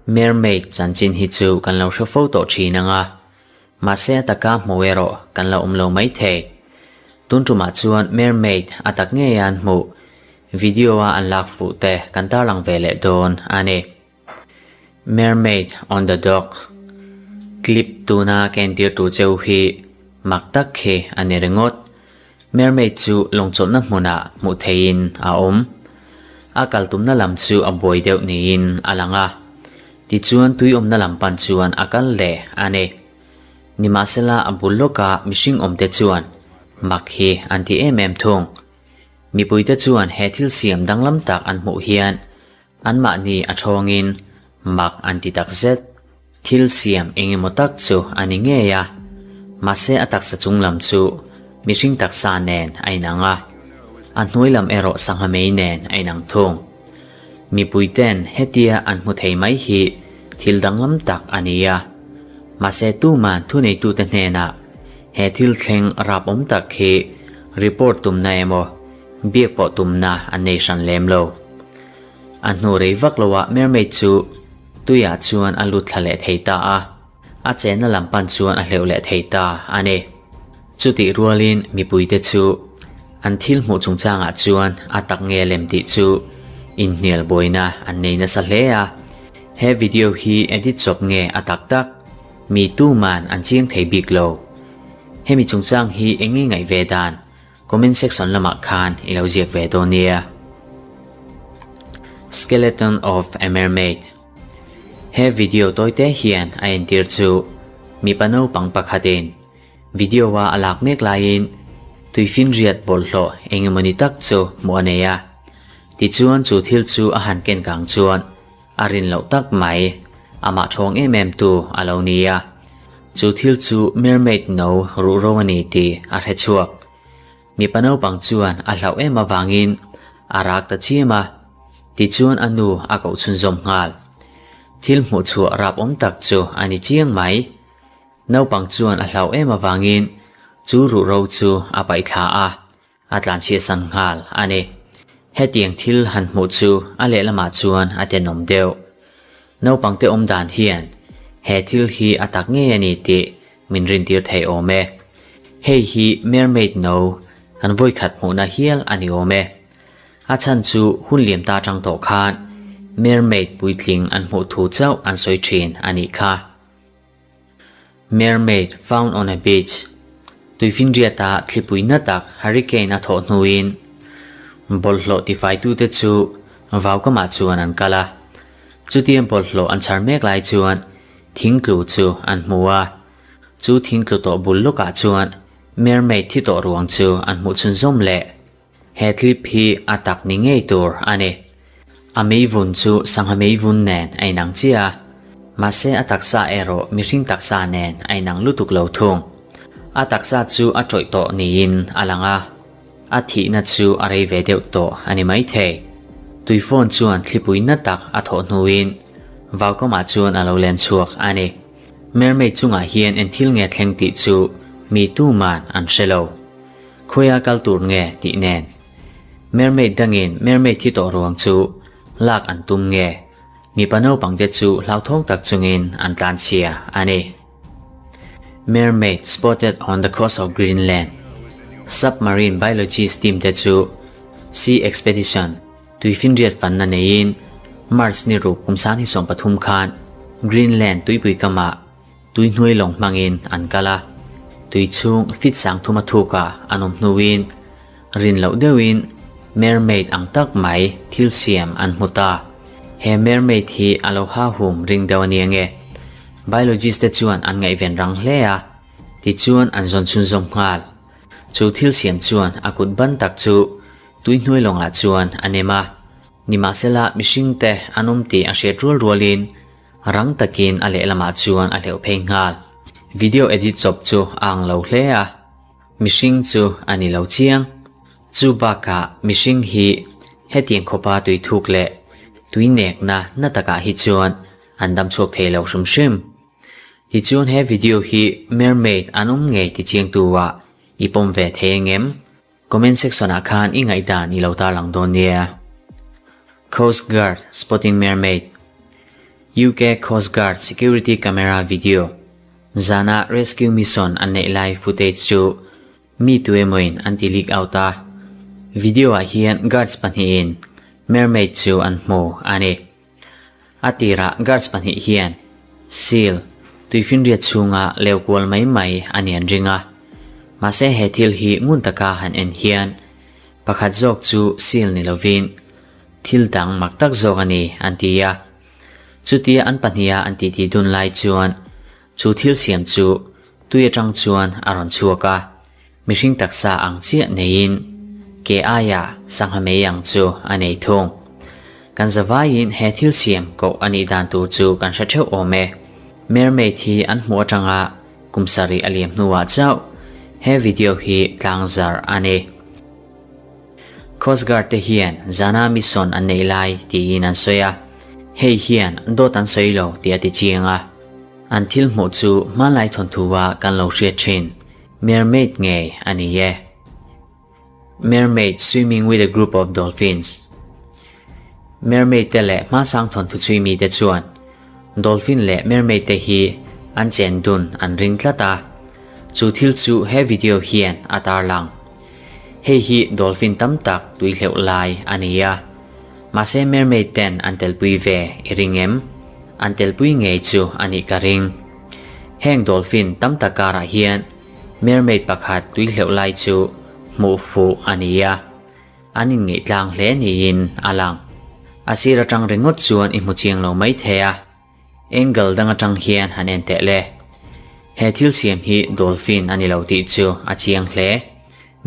Mermaid chanchin hi chu kan lo hre fo tawh thin ang a, mahse a taka hmu erawh kan la awm lo mai thei. Tun tumah chuan mermaid a tak ngei a an hmuh video a an lak fuh te kan tarlang ve leh dawn a ni. Mermaid on the dock Clip tuna ka entir tur cheu hi mak tak khi a ni ringawt. Mermaid chu lawngchawlhna hmunah hmuh theihin a awm. A kal tumna lam chu a buai deuh niin a lang a. Tichuan tui awmna lam pan chuan a kal leh a ni. Nimahsela a bul lawka mihring awmte chuan mak hi an ti em em thung. Mipuite chuan he thil siam danglam tak an hmuh hian anmahni a thawngin mak an ti takzet. Thil siam eng emaw tak chu a ni ngei a, mahse a taksa chung lam chu mihring taksa nen a inang a, a hnuai lam erawh sangha mei nen a inang thung. Mipuiten hetia an hmu thei mai hi thil danglam tak a ni a, mahse tuman thuneitute hnenah he thil thleng rapawm tak hi report tumna emaw biak pawh tumna an nei hran lem lo. A hnu rei vak loah mermaid chu tuiah chuan a lut thla leh thei ta a, a chenna lam pan chuan a hleuh leh thei ta a ni. Chutih rualin mipuite chu an thil hmuh chungchangah chuan a tak nge lem tih chu inhnial buaina an nei nasa hle a. He video hi edit chawp nge a tak tak mi tuman an chiang thei bik lo. Hemi chungchang hi eng nge ngaih ve dan? Comment section lamah khan i lo ziak ve dawn nia. Skeleton of a Mermaid He video tawite hian a entir chu mipa naupang pakhatin video a a lak mek laiin tuifinriat bawlhhlawh engemawni tak chu hmuh a nei a. Tichuan chu thil chu a han ken kang chuan A rin loh tak mai, amah thawng em em tu a lo ni a. Chu thil chu mermaid no ruhro a ni tih a hre chhuak. Mipa naupang chuan a hlauh em avangin a rak ta chiam a, tichuan a nu a koh chhunzawm nghal. Thil hmuh chhuah rap awm tak chu a ni chiang mai. Naupang chuan a hlauh em avangin chu ruhro chu a paih thla a, A tlanchhiahsan nghal a ni. Hetiang thil han hmuh chu a lehlamah chuan a tenawm deuh. Naupangte awm dan hian he thil hi a tak ngei a ni tih min rintir thei awm e. Hei hi mermaid no kan vawikhat hmuhna hial a ni awm e. A chhan chu hun liam ta atang tawh khan mermaid puitling an hmuh thu chauh an sawi thin a nih kha. Mermaid found on a beach Tuifinriata thlipui na tak hurricane a thawh hnuin bawlhhlawh tifaitute chu vaukamah chuan an kal a. Chutiang bawlhhlawh an chhar mek lai chuan thingtlu chu an hmu a. Chu thingtlu tawh bul lawkah chuan mermaid thi tawh ruang chu an hmuh chhunzawm leh. He clip hi a tak ni ngei tur a ni. A meivun chu sangha meivun nen a inang chiah a, mahse a taksa erawh mihring taksa nen a inang lutuk lo thung. A taksa chu a tawih tawh niin a lang a, a thihna chu a rei ve deuh tawh a ni maithei. Tui phone chuan thlipui na tak a thawh hnuin vaukamah chuan a lo len chhuak a ni. Mermaid chungah hian eng thil nge thleng tih chu mi tuman an hre lo. Khawiah kal tur nge tih nen. Mermaid dangin mermaid thi tawh ruang chu lak an tum nge? Mipa naupangte chu hlauthawng tak chungin an tlanchhia a ni. Mermaid spotted on the coast of Greenland Submarine biologist team te chu Sea Expedition tuifinriat fanna neiin March ni ruk kum 2013 khan Greenland tuipui kamah Tui hnuai lawng hmangin an kal a, tui chhung fit sang thum a thuk a an awm hnuin rin loh deuhin mermaid ang tak mai thil siam an hmu ta. He mermaid hi a lo ha hum ring deuh a nia nge? Biologist te chuan an ngaihven rang hle a, tichuan an zawn chhunzawm nghal. Chu thil siam chuan a kut ban tak chu tui hnuai lawngah chuan a nem a, nimahsela mihringte an awm tih a hriat rual rualin Rang takin a lehlamah chuan a hleuh phei nghal. Video edit chawp chu a ang lo hle a, mihring chu a ni lo chiang. Chu bakah mihring hi hetiang khawpa tui thuk leh tui nekna na takah hi chuan an dam chhuak thei lo hrim hrim. Tichuan he video hi mermaid an awm ngei ti chiangtu ah i pawm ve thei ang em? Comment section ah khan i ngaihdan i lo tarlang dawn nia. Coast Guard spotting mermaid, UK Coast Guard security camera video, Zana rescue mission an neih lai footage chu mi tuemawin an ti leak out a. Video ah hian guards pahnihin mermaid chu an hmu a ni. A tirah guards pahnih hian seal tuifinriat chhunga leu kual mai mai a ni an ring a. Mahse he thil hi ngun taka han en hian pakhat zawk chu seal ni lovin thil dang mak tak zawk a ni an ti a. Chutia an pahniha an titi dun lai chuan chu thil siam chu tui atang chuan a rawn chhuak a. Mihring taksa ang chiah neiin ke aia sangha mei ang chu a nei thung. Kan zavaiin he thil siam koh a nih dan tur chu kan hre theuh awm e. Mermaid hi an hmuh atanga kum sarih a liam hnuah chauh he video hi tlangzar a ni. Coast Guard te hian zana mission an neih lai tiin an sawi a, hei hian dawt an sawi lo tih a ti chiang a. An thil hmuh chu hmanlai thawnthu-a kan lo hriat thin. Mermaid ngei a ni e. Mermaid swimming with a group of dolphins. Mermaid te leh hmasang thawnthu chhui mite chuan dolphin leh mermaid te hi an chen dun an ring tlat a, chu thil chu he video hian a tarlang. Hei hi dolphin tam tak tui hleuh lai a ni a, mahse mermaid ten an telpui ve i ring em? An telpui ngei chu a nih ka ring. Heng dolphin tam tak karah hian mermaid pakhat tui hleuh lai chu hmuh fuh a ni a, an inngeih tlang hle niin a lang. A sir atang ringawt chuan i hmu chiang lo mai thei a, angle dang atang hian han en teh le. He thil siam hi dolphin a ni lo tih chu a chiang hle.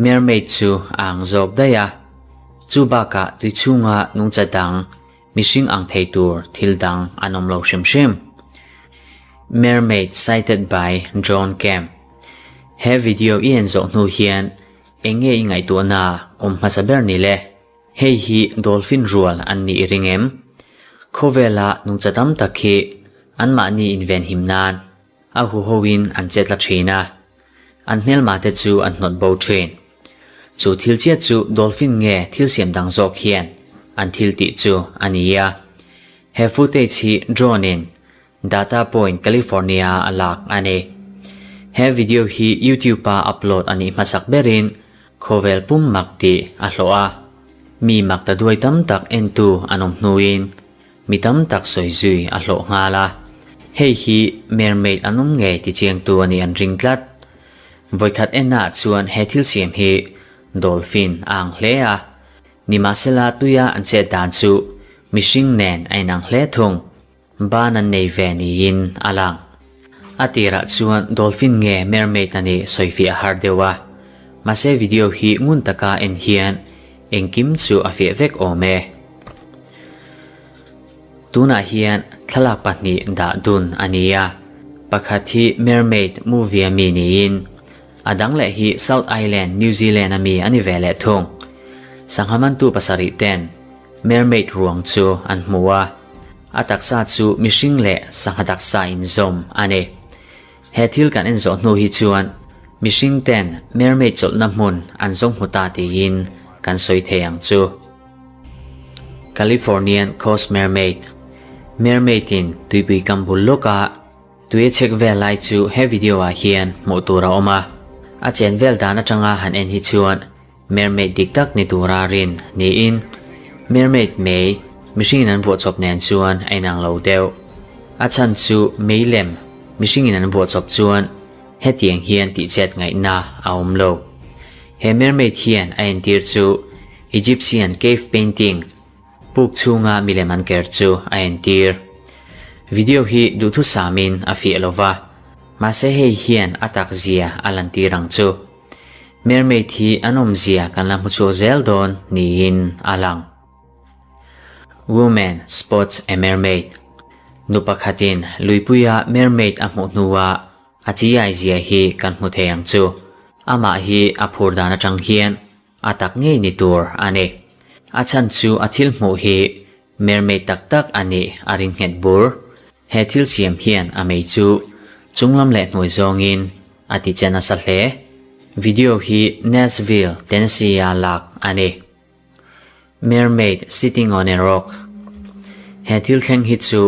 Mermaid chu a ang zawk daih a, chu bakah tui chhunga nungcha dang Mihring ang thei tur thil dang an awm lo hrim hrim. Mermaid sighted by Drone Cam He video i en zawh hnu hian eng nge i ngaihtuahna awm hmasa ber ni le? Hei hi dolphin rual an nih i ring em? Khawvela nungcha tam tak hi anmahni invenhim nan A huhoin an chet la thin a, an hmelmate chu an hnawt bo thin. Chu thil chiat chu dolphin nge thil siam dang zawk hian an thil tih chu a ni a. He footage hi drone in Data Point, California a lak a ni. He video hi YouTube a upload a nih hmasak berin khawvel pum mak tih a hlawh a. Mi mak ta duai tam tak entu an awm hnuin Mi tam tak sawi zui a hlawh nghal a, hei hi mermaid an awm ngei ti chiangtu a nih an ring tlat. Vawikhat ennaah chuan he thil siam hi dolphin a ang hle a, nimahsela tuia an chet dan chu mihring nen a inang hle thung, ban an nei ve niin a lang. A tirah chuan dolphin nge mermaid a nih sawifiah a har deuh a, mahse video hi ngun taka en hian engkim chu a fiah vek awm e. Tunah hian thlalak pahnih dah dun a ni a, pakhat hi Mermaid movie a mi niin, a dang leh hi South Island, New Zealand a mi a ni ve leh thung. Sangha mantu pasarih ten Mermaid ruang chu an hmu a, a taksa chu mihring leh sangha taksa inzawm a ni. He thil kan en zawh hnu hi chuan mihring ten Mermaid chawlhna hmun an zawng hmu ta tiin kan sawi thei ang chu. Californian Coast Mermaid Mermaid in tuipui kam bul lawka tui a chhek vel lai chu he video ah hian hmuh tur a awm a. A chen vel dan atanga han en hi chuan mermaid dik tak ni tura rin niin mermaid mei mihringin an vuah chawp nen chuan a inang lo deuh. A chhan chu mei lem mihringin an vuah chawp chuan hetiang hian tihchet ngaihna a awm lo. He mermaid hian a entir chu Egyptian cave painting puk chhunga milem an ker chu a entir. Video hi duhthusamin a fiah lo va, mahse hei hian a tak zia a lantir ang chu. Mermaid hi an awmzia kan la hmu chhuak zel dawn niin a lang. Woman spots a mermaid Nu pakhatin luipuia mermaid a hmuh hnuah a chiai zia hi kan hmu thei ang chu. Amah hi a phur dan atang hian A tak ngei ni tur a ni. A chhan chu a thil hmuh hi mermaid tak tak a nih a ring nghet bur. He thil siam hian a mei chu chunglam leh hnuai zawngin a ti che nasa hle. Video hi Nashville, Tennessee-a lak a ni. Mermaid sitting on a rock. He thil thleng hi chu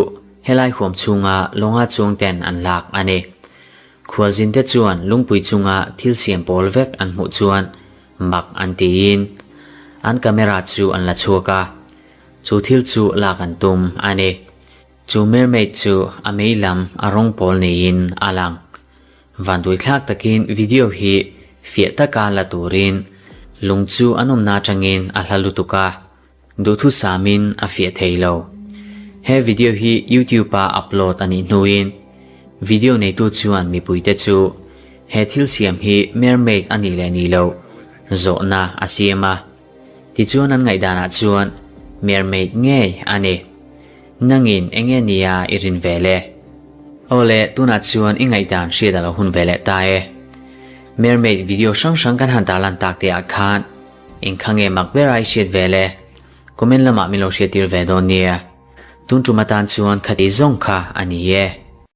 helai huam chhunga lawnga chuang ten an lak a ni. Khualzin te chuan lungpui chunga thil siam pawl vek an hmuh chuan mak an tiin an camera chu an la chhuak a, chu thil chu lak an tum a ni. Chu mermaid chu a mei lam a rawng pawl niin a lang. Vanduaithlak takin video hi fiah taka la turin lung chu an awmna atangin a hla lutuk a, duhthusamin a fiah thei lo. He video hi YouTube a upload a nih hnuin video neitu chuan mipuite chu he thil siam hi mermaid a nih leh nih loh zawhna a siam a. Tichuan an ngaihdanah chuan mermaid ngei a ni. Nangin enge nia i rin ve le? Aw le, tunah chuan i ngaihdan hriat a lo hun ve leh ta e. Mermaid video hrang hrang kan han tarlan tak te ah khan engkha nge mak ber a i hriat ve le? Comment lamah min lo hriattir ve dawn nia. Tun tum atan chuan khati zawng kha a ni e.